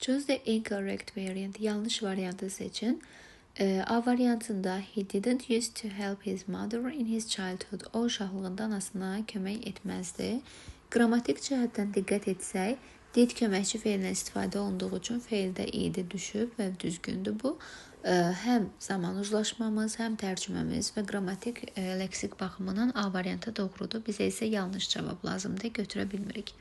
Choose the incorrect variant. Yanlış variantı seçin. A variantında he didn't used to help his mother in his childhood. O uşaqlığında anasına kömək etməzdi. Qrammatik cəhətdən diqqət etsək, did köməkçi feilindən istifadə olunduğu üçün feildə idi düşüb və düzgündür bu. Həm zaman uzlaşmamız, həm tərcüməmiz və qrammatik leksik baxımından A variantı doğrudur. Bizə isə yanlış cavab lazımdır, götürə bilmirik.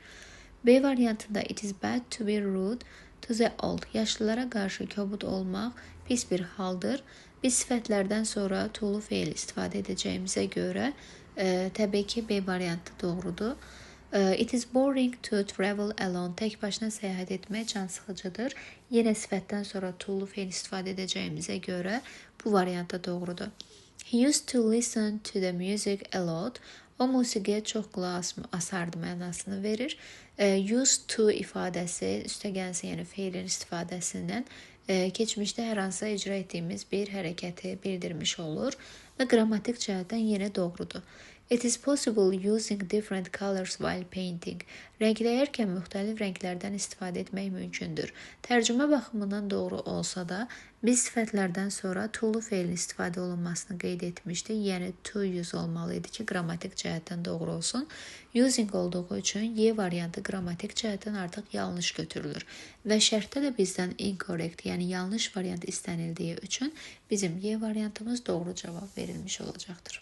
B variantında it is bad to be rude to the old. Yaşlılara qarşı kobud olmaq pis bir haldır. Biz sifətlərdən sonra to'lu feil istifadə edəcəyimizə görə təbii ki, B variantı doğrudur. It is boring to travel alone. Tək başına səyahət etmək cansıxıcıdır. Yenə sifətdən sonra to'lu feil istifadə edəcəyimizə görə bu variant da doğrudur. He used to listen to the music a lot. O musiqiyə çox qulaq asardı mənasını verir. Used to ifadəsi üstəgəlsin, yəni feilin istifadəsindən keçmişdə hər hansısa icra etdiyimiz bir hərəkəti bildirmiş olur və qrammatik cəhətdən yenə doğrudur. It is possible using different colors while painting. Rəngləyərkən müxtəlif rənglərdən istifadə etmək mümkündür. Tərcümə baxımından doğru olsa da, biz sifətlərdən sonra to'lu feilin istifadə olunmasını qeyd etmişdik. Yəni to use olmalı idi ki, qrammatik cəhətdən doğru olsun. Using olduğu üçün Y variantı qrammatik cəhətdən artıq yanlış götürülür. Və şərtdə də bizdən incorrect, yəni yanlış variant istənildiyi üçün bizim Y variantımız doğru cavab verilmiş olacaqdır.